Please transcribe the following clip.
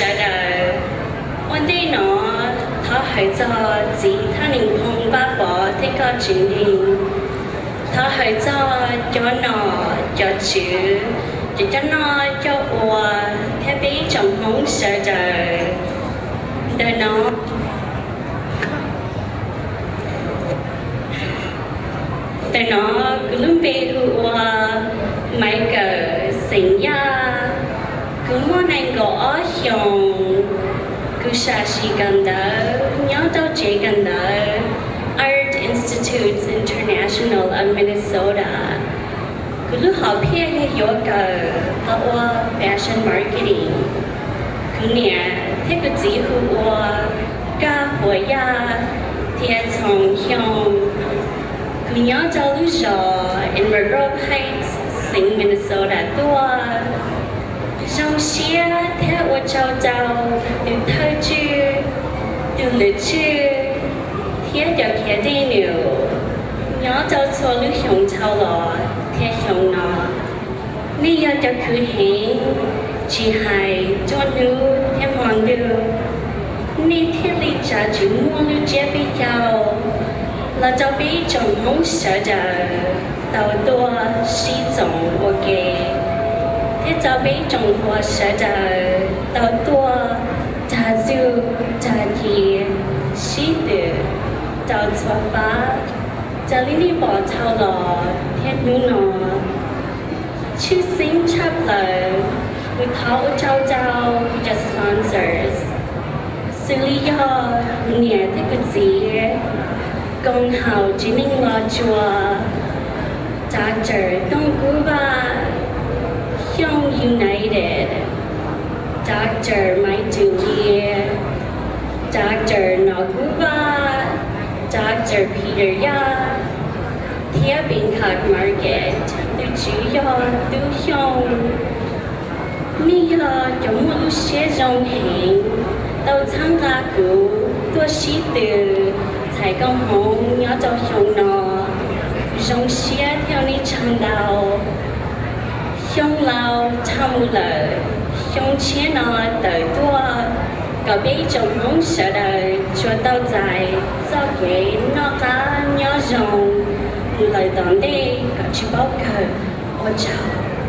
sawv daws. Ua ntej no, thov hawm txog txiv Thaj Nees Phoo Vaj Pov thiab koj tsev neeg. Thov hawm txog cov nom cov tswv, cov coj noj coj ua, thiab peb ib tsoom Hmoob sawv daws. Ntawm no Ntawm no kuv lub npe hu ua Maiv Kawm xeem Yaj. Kuv muaj nees nkaum ob xyoos. Kuv sam sim kawm ntawv nyob rau tsev kawm ntawv Art Institutes International of Minnesota. Kuv lub hom phiaj yog yuav kawm los ua fashion marketing. Kuv niam thiab kuv txiv hu ua Kaj Huas Yaj thiab Txhoov Xyooj. Kuv nyob rau lub zos Emerald Heights, xeev Minnesota tuaj. Zoo siab thiab ua tsaug rau tus thawj tswj, tus lwm tswj, thiab cov khiav dej num nyob rau txhua lub xyoo dhau los thiab xyoo no. Nej yog cov khwv heev, tsis hais nruab hnub thiab hmo ntuj, nej thiaj li tsa tsis muaj lub tsiab peb caug los rau peb ib tsoom Hmoob sawv daws tau tuaj sib txoos ua ke, thiab rau peb ib tsoom hluas sawv daws tau tuaj dag txuj dag ci sib twm rau txhua fab, raws li nej pom dhau los thiab hnub no. Tshwj xeeb tshaj plaws, kuv thov ua tsaug rau kuv cov sponsors, xws li yog kuv niam thiab kuv txiv, Koom Haum Tsev Neeg Los Tsuas, Doctor Tooj Kub Vaj, Xyooj United, Doctor Maiv Tus Lia, Doctor Nom Kub Vaj, Doctor Peter Yaj, thiab Bangkok Market tus tswv yog Tub Xyooj. Nej yog cov muaj lub siab zoo heev tau txhawb nqa kuv tuaj sib tw txhais koob hmoov nyob rau xyoo no. Zoo siab thiab ua nej tsaug ntau. Xyoo laus dhau mus lawm, xyoo tshiab no tawm tuaj, kom peb ib tsoom Hmoob sawv daws tsuas tau txais txoj kev noj qab nyob zoo mus lawm tom ntej kom tsis paub kawg. Ua tsaug.